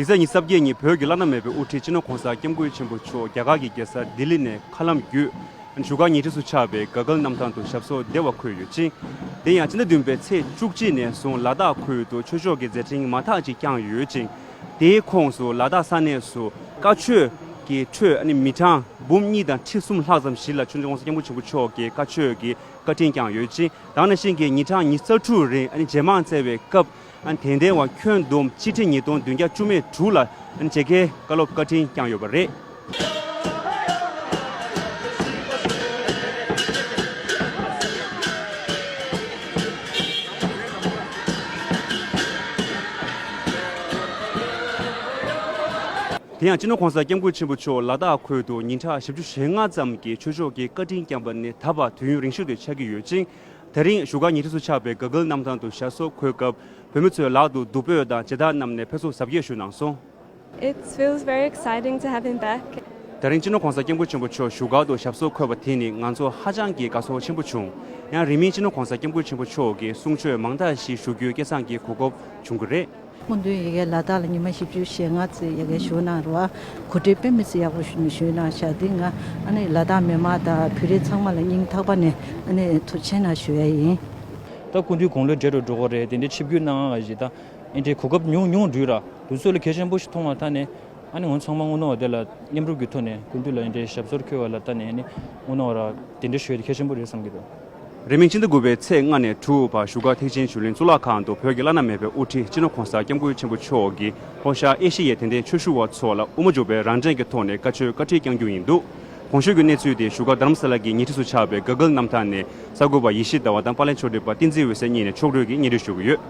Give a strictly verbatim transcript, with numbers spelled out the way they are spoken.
འདི་ཚེས་ཉི་ཤུ་རྩ་བརྒྱད་ཉིན་བོད་ཀྱི་བླ་ན་མེད་པའི་དབུ་ཁྲིད་སྤྱི་ནོར་༧གོང་ས་༧སྐྱབས་མགོན་ཆེན་པོ་མཆོག་རྒྱ་གར་གྱི་རྒྱལ་ས་ལྡི་ལི་ནས་མཁའ་ལམ་བརྒྱུད། བཞུགས་སྒར་ཉེ་འཁྲིས་སུ་ཆགས་པའི་ག་གལ་གནམ་ཐང་དུ་ཞབས་སོར་བདེ་བར་འཁོད་ཡོད་ཅིང་། དེ་ཡང་སྤྱི་ཟླ་བདུན་པའི་ཚེས་བཅུ་གཅིག་ནས་བཟུང་ལ་དྭགས་ཁུལ་དུ་ཆོས་ཕྱོགས་ཀྱི་མཛད་འཕྲིན་མང་དག་ཅིག་བསྐྱངས་ཡོད་ཅིང་། དེའི་ཁོངས་སུ་ལ་དྭགས་ས་གནས་སུ་བཀའ་ཆོས་ཀྱི་ཁྲོད་ཨ་ནི་མི་གྲངས་འབུམ་གཉིས་དང་ཁྲི་གསུམ་ལྷག་ཙམ་ཞིག་ལ་སྤྱི་ནོར་༧གོང་ས་༧སྐྱབས་མགོན་ཆེན་པོ་མཆོག་གིས་བཀའ་ཆོས་ཀྱི་བཀའ་དྲིན་བསྐྱངས་ཡོད་ཅིང་། དེ་ནང་བཞིན་གྱི་ཉིན་གྲངས་ཉི་ཤུ་རྩ་དྲུག་རིང་ཨ་ནི་རྗེས་མང་བསྩལ་བའི་སྐབས། ཨ་ནི་དད་ལྡན་པ་ཁྱོན་བསྡོམས་སྤྱི་ཁྲེ་ཉིས་སྟོང་བདུན་བརྒྱ་བཅུ་མེད་དྲུག་ལ་ཨ་ནི་མཇལ་ཁའི་བཀའ་སློབ་བཀའ་དྲིན་བསྐྱངས་ཡོད་པ་རེད། དེ་ཡང་སྤྱི་ནོར་༧གོང་ས་༧སྐྱབས་མགོན་ཆེན་པོ་མཆོག་ལ་དྭགས་ཁུལ་དུ་ཉིན་གྲངས་བཞི་བཅུ་ཞེ་ལྔ་ཙམ་གྱི་ཆོས་ཕྱོགས་ཀྱི་བཀའ་དྲིན་བསྐྱངས་པ་ནི་ད་བར་དུས་ཡུན་རིང་ཤོས་དེ་ཆགས་ཀྱི་ཡོད་ཅིང་། དེ་རིང་བཞུགས་སྒར་ཉེ་འཁྲིས་སུ་ཆགས་པའི་ག་གལ་གནམ་ཐང་དུ་ཞབས་སོར་འཁོད་སྐབས། བོད་མི་ཚོས་ལག་ཏུ་བདུག་སྤོས་དང་མཇལ་དར་བསྣམས་ནས་ཕེབས་བསུ་གཟབ་རྒྱས་ཞུས་གནང་སོང་། It feels very exciting to have him back. དེ་རིང་སྤྱི་ནོར་༧གོང་ས་༧སྐྱབས་མགོན་ཆེན་པོ་མཆོག་བཞུགས་སྒར་དུ་ཞབས་སོར་འཁོད་པ་དེ་ནི་ང་ཚོར་ཧ་ཅང་གི་དགའ་ཚོར་ཆེན་པོ་བྱུང་། ཡང་རིང་མིན་སྤྱི་ནོར་༧གོང་ས་༧སྐྱབས་མགོན་ཆེན་པོ་མཆོག་གིས་གསུང་ཆོས་མང་དག་ཞིག་ཞུ་རྒྱུའི་སྐལ་བཟང་གི་གོ་སྐབས་བྱུང་གི་རེད། སྐུ་མདུན་ཡ་གིར་ལ་དྭགས་ལ་ཉི་མ་བཞི་བཅུ་ཞེ་ལྔ་ཙམ་ཡ་གིར་བཞུགས་གནང་རེད་བ། གོ་སྒྲིག་དཔེ་མི་སྲིད་ཡག་པོ་ཞུ་ཞུས་གནང་ཤག་འདི་ང་ཨ་ནི་ལ་དྭགས་མི་མང་དང་བོད་རིགས་ཚང་མ་ལ་སྙིང་ཐག་པ་ནས་ཨ་ནི་ཐུགས་རྗེ་ཆེ་གནང་ཞུ་ཡ་ཡིན། ད་སྐུ་མདུན་དགུང་ལོ་བགྲེས་རུ་འགྲོ་གི་རེད། དེ་འདྲའི་ཆིབས་བསྒྱུར་གནང་བ་ཞིག་ད་ཨེ་འདྲའི་གོ་སྐབས་ཉུང་ཉུང་འདུག་ར། དུས་ཚོད་ལ་གལ་ཆེན་པོ་ཞིག་མཐོང་བ་ད་ནས་ཨ་ནི་ང་ཚང་མ་དངོས་གནས་བ་དེ་ལ་མཉམ་རུབ་ཀྱི་ཐོག་ནས་སྐུ་མདུན་ལ་ཨེ་འདྲའི་ཞབས་སོར་འཁོད་པ་ལ་ད་ནས་ཨ་ནི་དངོས་གནས་བ་ར་དེ་འདྲ་ཞུ་ཡ་དེ་གལ་ཆེན་པོ་རེད་བསམ་གྱི་འདུག་རིང་མིན་སྤྱི་ཟླ་དགུ་པའི་ཚེས་ལྔ་ནས་དྲུག་བར་བཞུགས་སྒར་ཐེག་ཆེན་ཆོས་གླིང་གཙུག་ལག་ཁང་དུ་བོད་ཀྱི་བླ་ན་མེད་པའི་དབུ་ཁྲིད་སྤྱི་ནོར་༧གོང་ས་༧སྐྱབས་མགོན་ཆེན་པོ་མཆོག་གིས་ལྷོ་ཤར་ཨེ་ཤེ་ཡའི་དད་ལྡན་ཆོས་ཞུ་བ་ཚོ་ལ་དབུ་མ་འཇུག་པའི་རང་འགྲེལ་གྱི་ཐོག་ནས་བཀའ་ཆོས་བཀའ་ཁྲིད་བསྐྱངས་རྒྱུ་ཡིན་འདུག་གོང་ཞུས་ཀྱི་གནས་ཚུལ་དེ་བཞུགས་སྒར་རྡ་རམ་ས་ལ་གྱི་ཉེ་འཁྲིས་སུ་ཆགས་པའི་ག་གལ་གནམ་ཐང་ནས་གསར་འགོད་པ་ཡེ་ཤེས་ཟླ་བ་དང་པར་ལེན་ཕྱོགས་སྒྲིག་པ་བསྟན་འཛིན་འོད་ཟེར་གཉིས་ནས་ཕྱོགས་བསྒྲིགས་ཀྱིས་སྙན་སྒྲོན་ཞུ་གི་ཡོད།